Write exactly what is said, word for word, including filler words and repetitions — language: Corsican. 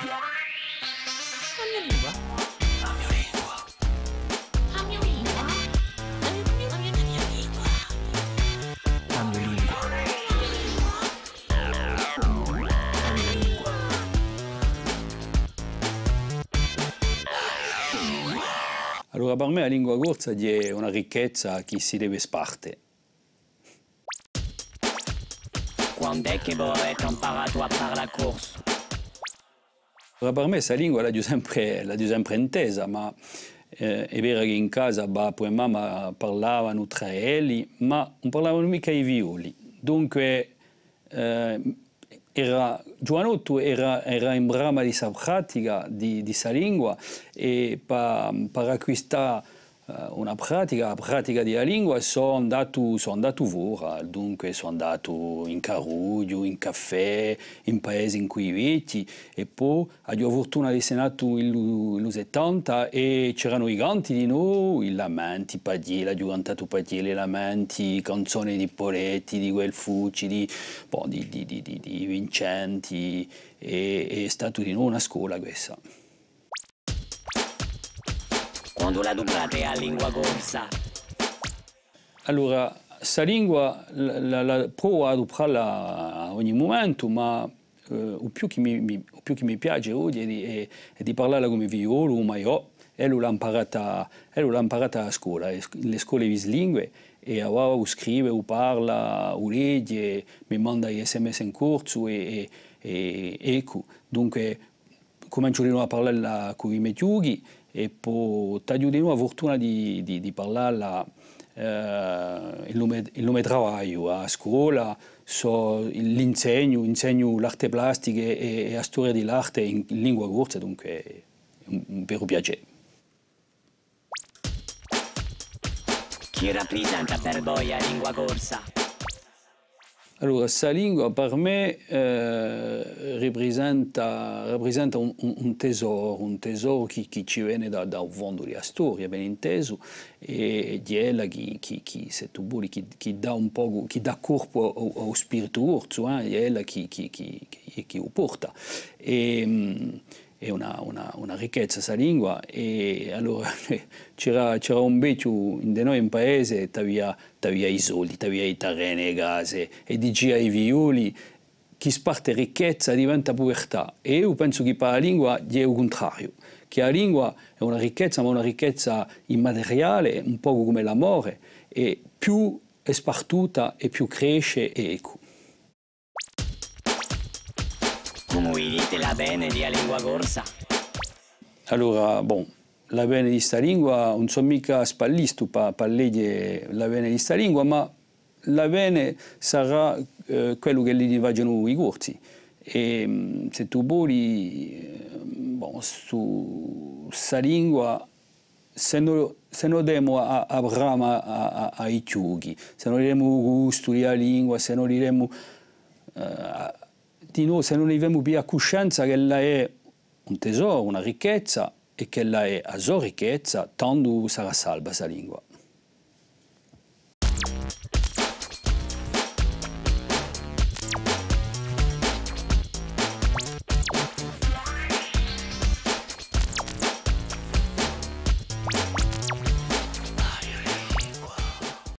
A mio lingua. A mio lingua. A mio lingua. A mio lingua. A mio lingua. Allora, per mè a lingua corsa hè una ricchezza chì si deve sparte. Quand'hè chì vo avete amparatu à parlà corsu? Allora, per mè sta lingua l'aghju sempre, l'aghju sempre intesa, ma, eh, hè vera chì in casa babbu è mamma parlavanu trà elli, ma ùn parlavanu micca i figlioli. Dunque, eh, era, ghjuvanottu era, era in brama di sta pratica di, di sta lingua, è pà, pà acquistà eh, una pratica, a pratica di a lingua, sò andatu, sò andatu fora, dunque sò andatu in carrughju, in caffè, in paesi incù i vechji, è po aghju a furtuna d'esse natu in lu, in lu settanta è c'eranu i canti dinò, i lamenti, Paghjè, l'aghju cantatu Paghjè, i lamenti, canzone di Poletti, di Guelfucci, di, bon, di, di, di, di, di Vincenti, è, è hè statu dinò una scola quessa. Quandu l'aduprate a lingua corsa? Allora, sta lingua la, la, la provu à adupralla à ogni mumentu, ma, eh, u più chì mi, mi, u più chì mi piace oghje hè di, hè, hè di parlalla cù me figliolu, u maiò, ellu l'hà amparata, ellu l'hà amparata à a scola, in le scole bislingue, è avà u scrive, u parla, u leghje, mi manda i S M S in corsu è, è, è, eccu. Dunque, cumenciu dinò à parlalla cù i me chjuchi è po t'aghju dinò a furtuna di, di, di parlalla, eh, in lu me, in lu me travagliu. À a scola sò, l'insegnu, insegnu l'arte plastiche è, è a storia di l'arte in, in lingua corsa, dunque hè un, un veru piacè. Chì raprisenta per voi a lingua corsa? Allora, sta lingua per mè, eh, raprisenta, raprisenta un, un, un tesoru, un tesoru chì, chì ci vene da, da u fondu di a storia, ben intesu, è, è hè ella chì, chì, chì, sè tù voli, chì, chì dà un pocu, chì dà corpu à, à, à u spiritu corsu, eh, hè ella chì, chì, chì, chì, chì u porta. È, mm, hè una, una, una ricchezza sta lingua, è allora c'era, c'era un vechju ind'è noi in paese, t'avia, t'avia i soldi, t'avia i terreni, e case, è dicia à i figlioli, chì sparte ricchezza diventa puvertà. È eiu pensu chì pà a lingua hè u cuntrariu, chì a lingua hè una ricchezza, ma una ricchezza immateriale, un pocu cum'è l'amore, è più hè spartuta è più cresce, è eccu. Cumu vidite l'avvene di a lingua corsa? Allora, bon, l'avvene di sta lingua, ùn sò micca spallistu pà, pà leghje l'avvene di sta lingua, ma l'avvene sarà, eh, quellu ch'elli ni facenu i Corsi. È, mm, sè tù voli, eh, bon, stu, sta lingua, sè no, sè no demu a, a brama à, à, à i chjuchi, sè no li demu u gustu di a lingua, sè no li demu, eh, dinò, sè no ni femu piglià cuscenza ch'ella hè un tesoru, una ricchezza, è ch'ella hè a so ricchezza, tandu sarà salva sta lingua.